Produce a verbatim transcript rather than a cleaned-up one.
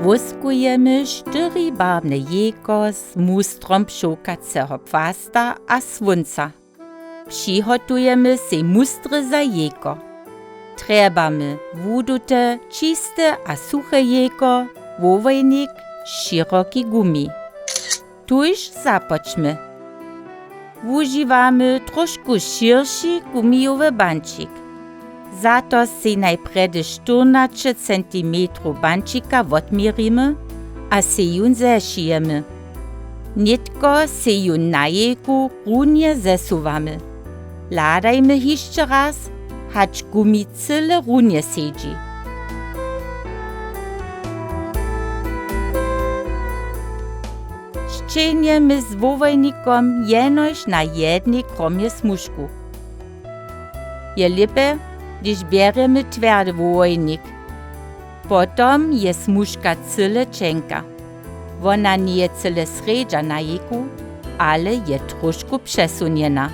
Wóskujemy štyri barwne jejko z mustrom pšołkaceho płasta a słónca. Přihotujemy sej mustry za jejko. Trjebamy wudute, čiste a suche jejko, wołojnik, šěroki gumi. Tuž započmy. Wužiwamy tróšku šěrši gumijowy bančik. Za to sej najprjedy štyrnaće centimetrow bančika wotměrimy a sej jón zešijemy. Nětko sej jón na jejku runje zesuwamy. Hladajmy hišće raz, hač gumi cyle runje sedźi. Šćenjemy z wołojnikom jenož na jednej kromje smužku. Je lěpje, hdyž bjerjemy twjerdy wołojnik. Potom je smužka cyle ćenka. Wona njeje cyle srjedźa na jejku, ale je tróšku přesunjena.